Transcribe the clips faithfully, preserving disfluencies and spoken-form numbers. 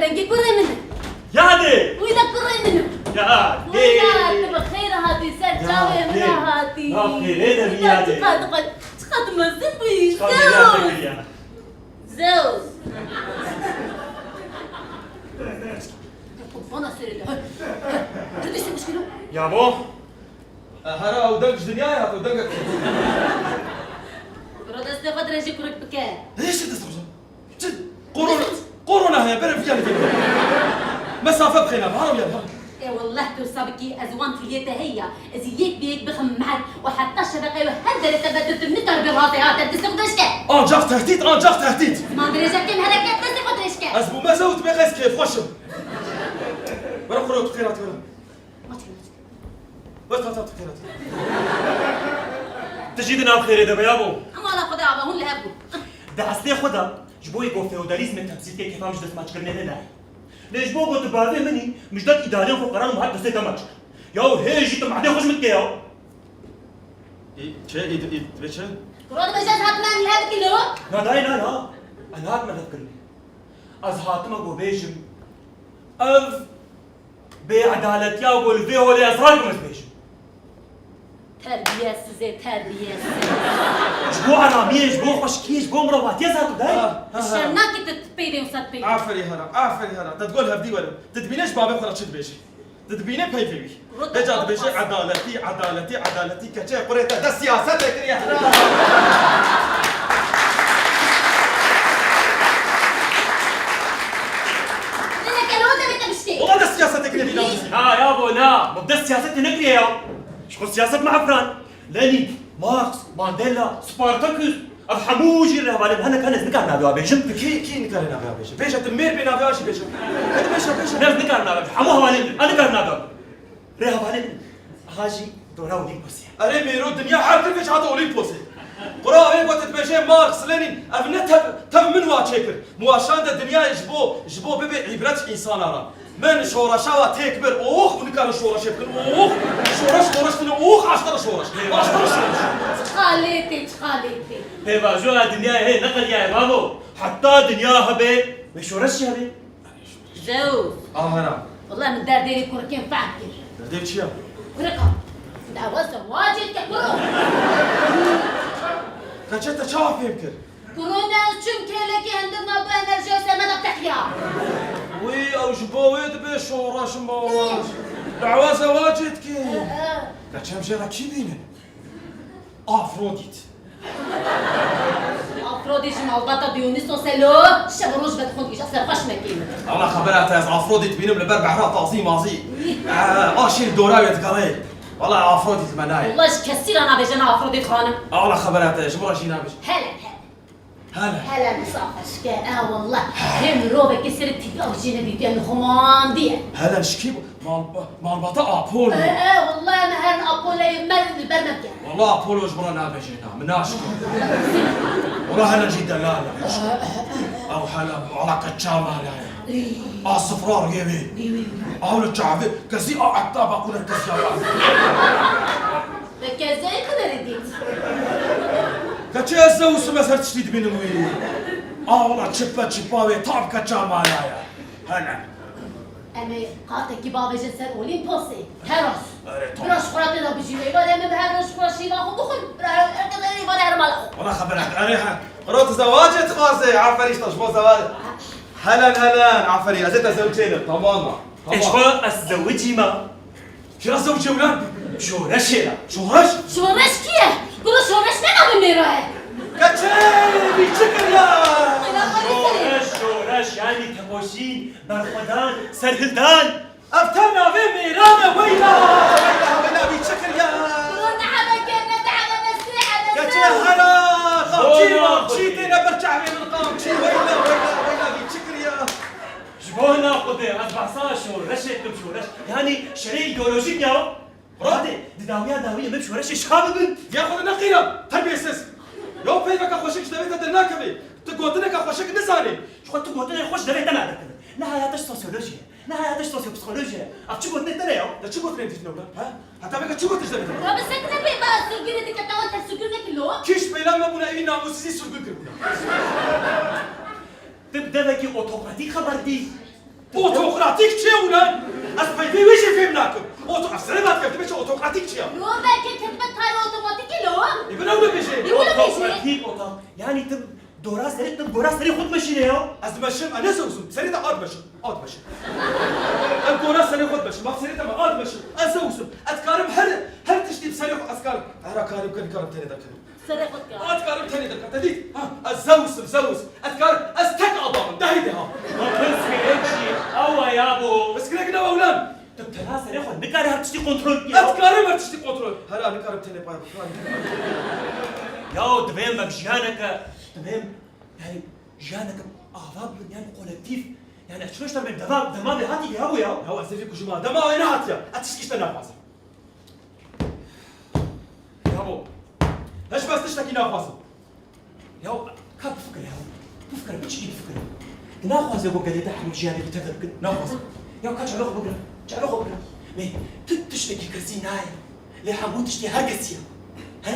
Dengê kurê min e. Yadê! Wî de kurê min e. Yadê! Wî de tu bi xêr hatî ser çavê min hatî. Ya xêrê de bî yadê. Çiqat, çiqat, çiqat mezin bûyî. Çiqat mezin bûyî ya. Zeus. Zeus. Bana serê de. Hadi sen kilo. Ya bo? E, hera ew deng ji dinyayê hat, ew dengek. Biro destê xwe dirêjî kurik bike. Dirêjî destê xwe. Çi? Korona, korona heye, bere viya li vê. Mesafe bixêne, ha, viya, ha. Ê wallah tu wisa bikî, ez wan tûliyê te heye ya. Ez yek bi yek bixim mehet û heta şebeqeyê her derê te vedin, tu nikaribî razê hate, destê xwe dirêj ke. Ancak tehdit, ancak tehdit. Ziman dirêj ke, hereket, destê xwe dirêj ke. Ez bûme zew, tu bê qey ez kêfxweş im. Were xwe tu xêrat were. Maç kir, maç kir. Were ta ta tu xêrat were. Tu jî di nav xêrê de be ya bo. Ama ala xwe de ava hûn li hev bûn. Di eslê xwe de ji bo yê ku feodalîzmê temsîl ke kêfa min ji dest maçkirinê nene. Lê ji bo ku tu bavê min î, min ji dest îdareyên xwe qeran û hat destê te maç kir. Ya hê jî tu mehdê xwe ji min dike ya. Î, çi? Î, î, dibê çi? Kuro dibêje ez hatime em li hev bikî lo? Na dayê na na. Ez nehatime li hev kirinê. Ez hatime ku bêjim. Ev bêedaletiya ku li vê holê ez rakim ez bêjim. Terbiyesizê, terbiyesiz. Ji bo aramiyê, ji bo xweşikiyê, ji bo mirovatiyê ez hatim dayê. Ha, ha, ha. Şer nakî tu peyvê wisa peyvê. Aferî hera, aferî hera. Te digol hevdî were. Tu dibîne ji babê xwe re çi dibêjî? Tu dibîne peyvê wî. Vêca dibêje edaletî, edaletî, edaletî. Keçê qurê te dest siyasetê kiriye. Nene, kelo, devê te biştê. Ola dest siyasetê kiriye bîna. Ha, ya bo, na. Bo dest siyasetê nekiriye ya. Ji xwe siyaset me efran. Lenin, Marx, Mandela, Spartaküs, ev hemû jî rêhevalên hinek hene, ez nikarim navê wan bêjim. Kî, kî nikare navê wan bêje? Bêje tu mêr bê navê wan jî bêje. Hadi bêje, bêje. Ne, ez nikarim navê wan bêjim. Hemû hevalên min, ez nikarim navê wan bêjim. Rêhevalên min. Aha jî dora Olîmposê. Erê mêro dinya her kin vêç hate Olîmposê. Qura wê ku tu dibêjê Marx, Lenin, ev ne tev, tev min wa çêkir. Muaşan de dinyayê ji bo, ji bo bibe îbret ji însana re. Min şoreşa wa têk bir. Ox, hûn nikarin şoreşê bikin. Ox, şoreş, şoreş tine. Ox, aştera şoreş. Aştera şoreş. Çi xalê tê, çi xalê tê. Pêvajoya dinyayê hê neqediyaye bavo. Heta dinya hebe, wê şoreş jî hebe. Zeus. Ahara. Wela min derdê wî kurikên fehm kir. Derdê çi ya? Kurika. Dawa zewacê dike kuro. Keçe te çawa fêm kir? Kuro ne, çim kêlekî hindir nabû enerjiya semeda teqiya. Wî, ew ji bo wê dibe şoreş moreş. Dawa zewacê dike. He, he. Keçe em jê re kî bînin? Afrodît. Afrodît ji malbata Dionîsos e lo, şev û roj vedixwin, îja serxweş mekî. Wala xebera te, ez Afrodît bînim li ber behra tazî mazî. Wî. Eh, a şîr dora wê dikarê. Wala Afrodît me nayê. Wala ji kesî re nabêje ne Afrodît xanim. Wala xebera te, ji min re jî nabêje. Hele, hele. Hele. Hele misafe şike, e wallah. Hê mirovekî serê tîpî ew jî nedîtiye, nixumandiye. Hele şikî mal-, malbata Apollo. E, e, wallah em her Apolloyê me li ber me bike. Wallah Apollo ji min re nabêje na, min naşke. Wala hele jî delal e. Ew hele, wala qeça mala ye. A sifra rûyê wê. Ew li çavê, kesî a etta baqûne kesî a. Te kezeyê xwe derê dît. Keçê ez Zeus im, ez her tiştî dibînim wî. A wala çipe çipa wê tam keça mala ye. Hele. Em ê qatekî bavêjin ser Olîmposê. Heros. Erê, tamam. Bira ji xwe re tê de bijî wê. Îbarê min bi her roj xwe şîva xwe bixwin. Bira her kes erê îbarê her mala xwe. Wala xebera. Erê he. Qiro tu zewacê dixwazê. Aferî ji te ji bo zewacê. Helen, Helen. Aferî. Ez ê te zewicê lim. Tamam mı? Tamam. Eşko ez zewicî me. Kira zewicê wina? Şoreşê re. Şoreş? Şoreş kî ye? Kuro şoreş ne navê mêra ye? Keçê, wî çi kiriya? Şoreş, şoreş, yani tepoşîn, berxwedan, serhildan. Ev tev navê mêran e, weyla, weyla, weyla, wî çi kiriya? Kuro ne hebe kir, ne dehebe, ne sê hebe. Keçê hera, qamçî, qamçî têne ber çavê min, qamçî, weyla, weyla, weyla, wî çi kiriya? Ji bo hina Xwedê ez behsa şoreşê dikim, şoreş. Yanî şerê îdeolojîk ya. Radê, di dawiya dawiyê me bi şoreşê şa bibin. Ya Xwedê neqîra, terbiyesiz. Ya peyveka xweşik ji devê te dernakeve. Tu gotineka xweşik nizanî. Ji xwe tu gotinên xweş devê te nadekevin. Niha ya te ji sosyolojiyê, niha ya te ji sosyopsîkolojiyê. Ev çi gotinê te ne ya? Te çi gotinê dîtine wila? Ha? Heta vêka çi gotin ji devê te? Ya bi sekine peyva sirgûnê dike, tawa te sirgûn nekir lo? Kîş peyla me bûna evî namûsizî sirgûn kiribûna. Tu bi devekî otokratîk xeber dî. Otokratîk çi ye ulan? Ez peyvê wê jî fêm nakim. Oto-, ez serê me dikevtim, çi otokratîk çi ye? Yo, belkî ketibet tayê otomatîkî lo. Ê, bi ne wilo bêje? Bi wilo bêje? Otokratîk oto-, yanî tu dora serê, tu gora serê xwe dimeşîne ya? Ez dimeşim, ez ne zewsim. Serê te a dimeşim, a dimeşim. Ez gora serê xwe dimeşim, bak serê te me a dimeşim. Ez zewsim. Ez dikarim her, her tiştî bi serê xwe ez karim. Hera karim, karim, karim tenê de karim. Serê xwe dikar. Ez karim tenê de karim. Te dît? Ha, ez zewsim, zewis. Ez karim, ez tek adamim. Dehê de ha. Ma pirs girek jî ew e yabo. Pirs girek ne ulan? Tu tena serê xwe nikarî her tiştî kontrol bikî. Ez dikarim her tiştî kontrol. Hera nikarim tenê pay bikarim. Ya divê em jiyaneke, divê em, yanî jiyaneke ava bibin, yanî kolektîf. Yanî ez çilo ji te dema, dema vê hatî ya bû ya. Ya ez ê vî kujima, dema wê nehatiya. Ez tişkî ji te naxwazim. Yabo, hiç bes tiştekî naxwazim. Ya, ka bifikire ya. Bifikire, biçikî bifikire. Tu naxwaze ku gelê te hemû jiyanê bi te ve bikin? Naxwazim. Ya, ka çavê xwe bigire. Çavê xwe bigire. Mê, tu tiştekî kesî nayê. Lê hemû tiştê her kesî ye. He?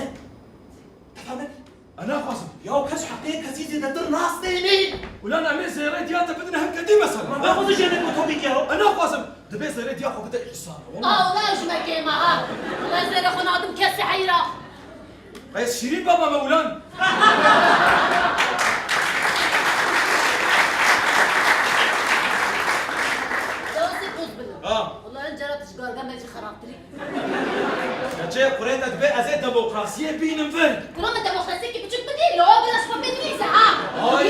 Te fam nekir? Ez naxwazim. Ya kes heqê kesî zêdetir nastênî. Ulan em ê zêrê diya te bidin hemke dî mesela. Ma naxwazim jênek otobîk ya. Ez naxwazim. Dibê zêrê diya xwe bide însana. Wala. Allah ji me kêm e ha. Wala zêrê xwe nadim kesî heyra. Ez şîrîn baba me ulan. Dewsê poz bide. Ha. Wala en cara tu ji garga me jî xerabtirî. Keçê kurê te dibê ez ê demokrasiyê bînim vir. Kura min demokrasiyekî biçûk bidî, li we bira ji xwe bidinîse ha. Ay,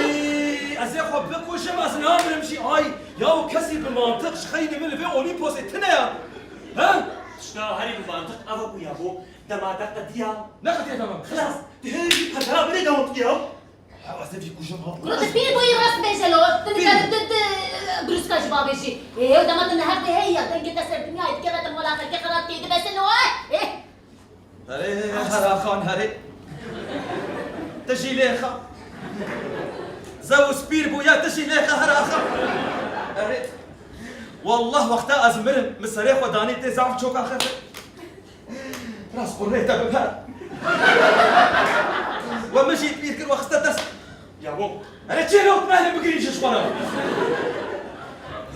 ez ê xwe bikujim, ez namirim jî. Ay, ya û kesî bi mantiq ji xeynî min li vê Olîmposê tune ya. Ha? Tişta herî bi mantiq ev e ku yabo dema te qediya. Neqediye dema. Xilas, tu hê jî pekera binê dewam dikiya. Hewa ez ê vî kujim ha. Kuro tu pîr bûyî rast bêje lo. Tu nikare tu, tu, brûska ji bavê jî. Ê, ew dema tu neheq dê hey ya, dengê te ser dinyayê dikeve te mala xelkê xelat kê dibese lo, eh, eh. Herê, hera xan, herê. Tu jî lê xa. Zewis pîr bûye, tu jî lê xa, hera xan. Herê. Wallah wexta ez mirim, min serê xwe danî tê zaf çoka xefe. Rast qurrê te bibe. We min jî pîr kir, we xiste dest. Ya bo. Erê çê lewt me hele bigirî ji xwe re.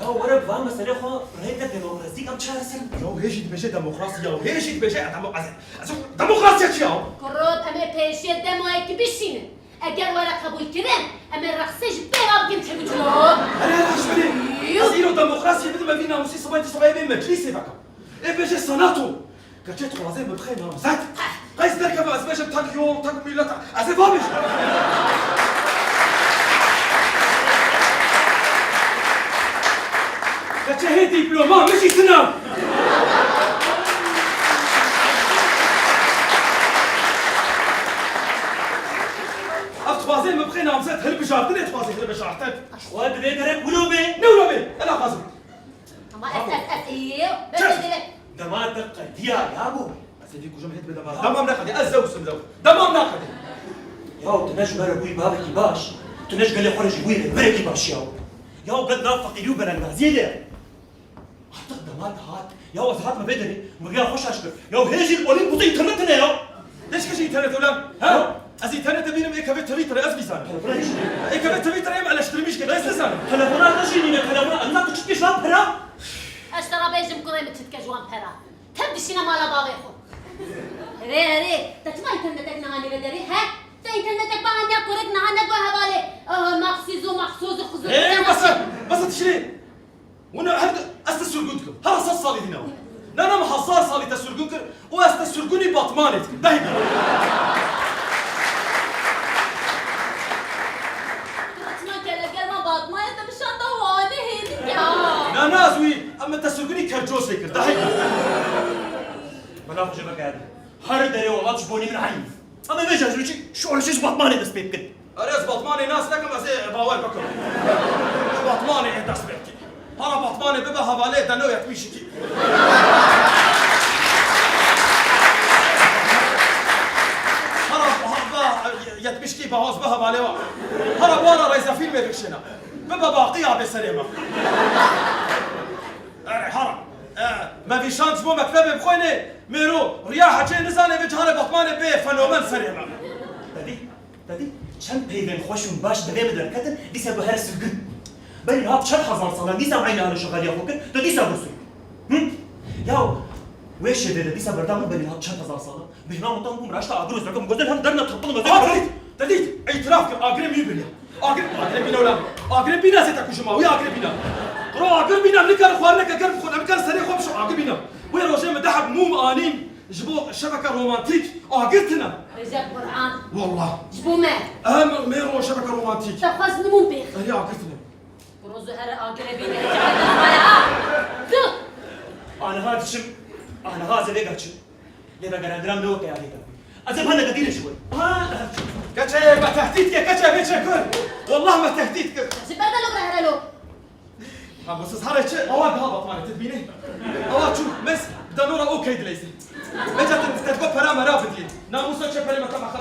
Ya were bi van meselê xwe rê te demokrasîk em çareser bikin. Ya hê jî dibêje demokrasî ya, hê jî dibêje demo-, ez, ez demokrasiya çi ya? Kurot em ê pêşiyê demoyekî bişînin. Eger were qebûl kirin, em ê rexsê ji pê re bikin çêbiçûlo. Erê, erê, ji binê. Yuh. Ez îro demokrasiyê bidim, evî namûsî sibayê tu sibayê bê meclîsê vekim. Ê bêje senato. Keçê dixwaze min bixê namzet. Qeys derkeve ez bêjim tek yol, tek milet. Ez ê vabêjim. Keçê hê dîploma min jî tune. Ev dixwaze min bixê namzet, hilbijartinê dixwaze hilbijartin. Xwe divê gerek wilo bê. Ne wilo bê? Ez naxwazim. Ama ez, ez, ez, ê, Çek! Dema te qediya yabo. Ez ê vî kujim hêt bidema. Demam neqedê, ez zewsim zew. Demam neqedê. Ya tu ne ji me re bûyî bavekî baş, tu ne ji gelê xwe re jî bûyî rêberekî baş ya. Ya bed nav feqîrî û belengaziyê de. Artık dema te hat. Ya ez hatime vê derê, min rêya xwe şaş kir. Ya hê jî li Olîmpusê înternet tune ya. Leşke ji înternet ulan, ha? Ya. Ez înternetê bînim, ê kevê Twitterê ez bîzanim. Telefona hîç nîne. Ê kevê Twitterê em eleştirmîş kir, ez nizanim. Telefona te jî nîne, telefona. Em zaten çi dike ji wan pera? Ez te re bêjim kurê min çi dike ji wan pera. Tev dişîne mala bavê xwe. Herê, herê, te çima înternetek nehanî vê derê, he? Te înternetek bahandiya kurek neha negot hevalê, eh, maxsîz û maxsûz û xizûr. Ê, bes e, bes e tişrê. Hûn her du, ez te sirgûn dikim. Her sed salî dîna we. Na, na, min hezar salî te sirgûn kir û ez te sirgûnî Batmanê dikim. Dehî bî. Çima kelek gel me Batmanê te bişanda Wanê hêdî ya. Na, na, ez wî, em te sirgûnî Kercosê kir. Dehî bî. Bela xwe jê veke. Her derê welat ji bonî min heyî. Em ê vê jejrûçî şoreşê ji Batmanê dest pê bikin. Erê, ez Batmanê nas nekim, ez ê bawer bikim. Ji Batmanê ê dest pê bikî. Hara Batmanê bibe hevalê deno yetmişîkî. Hara ba-, ba-, yetmişîkî bahoz be hevalê wa. Hara bara reyzefîlmê bikişêne. Bibe baqî ya bê serê me. Erê, hara. E, me vî şand ji bo mektebê bixwênê. Mêro, riya hecê nizane vê cihanê Batmanê bê fenomen serê me. Te dî, te dî, çend peyvên xweş û baş devê min derketin, dîsa got here sirgûn. Berî niha çend hezar sal e, dîsa eynî alişa xeliya xwe kir, tu dîsa birsû. Hı? Ya, wê şêvê de dîsa berdam bû berî niha çend hezar sal e. Bêhna min tam bû, min raşta agir û zergim, gotin hem derine tirpilin, ez Aa, te dît, te dît, îtiraf kir, agirê min biriya. Agir, agirê bîna wila. Agirê bîna zêde ku ji ma, wî agirê bîna. Qro agir bîna, nikare xwarineke germ bixwe, nikare serê xwe bişo, agir bîna. Wê rojê min deh heb mûm anîn ji bo şeveke romantîk, agir tine. Recep Kur'an. Wallah. Ji bo me. Em, me ro şeveke romantîk. Te xwest nimûm pêx. Erê agir tine. Rozu here agirê bîne. Aniha diçim, aniha ez ê vêga çim. Lê vegerandina min ne weke ya vêga. Ez ê bihane te dîre ji we. Ha, keçê me tehdît kir, keçê bê çekur. Wallah me tehdît kir. Ji ber de lo bira here lo. Ha, bu siz here çi? Awa daha batmane, tu dibînî? Awa çû, mes danora okey dileysin. Mecatin, te digo pera mera bidî. Namusa çe perê me tam axir.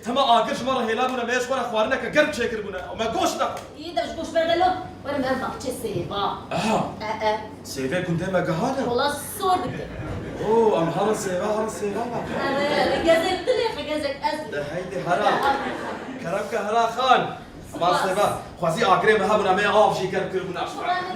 Hema agir ji me re hêla bûne, me ji xwe re xwarineke germ çêkiribûne û me goşt nexwar. Î de ji goş berde lo, werim ev baxçe sêva. Aha. E, e. Sêvê gundê me gehane. Wala sor dike. Oo, em herin sêva, herin sêva me. Erê, erê, gezek dilê xwe, gezek ez. De heydi hera. Kerem ke hera xan. Aman sêva, xwezî agirê me hebûne, me av jî germ kiribûne. Xwezî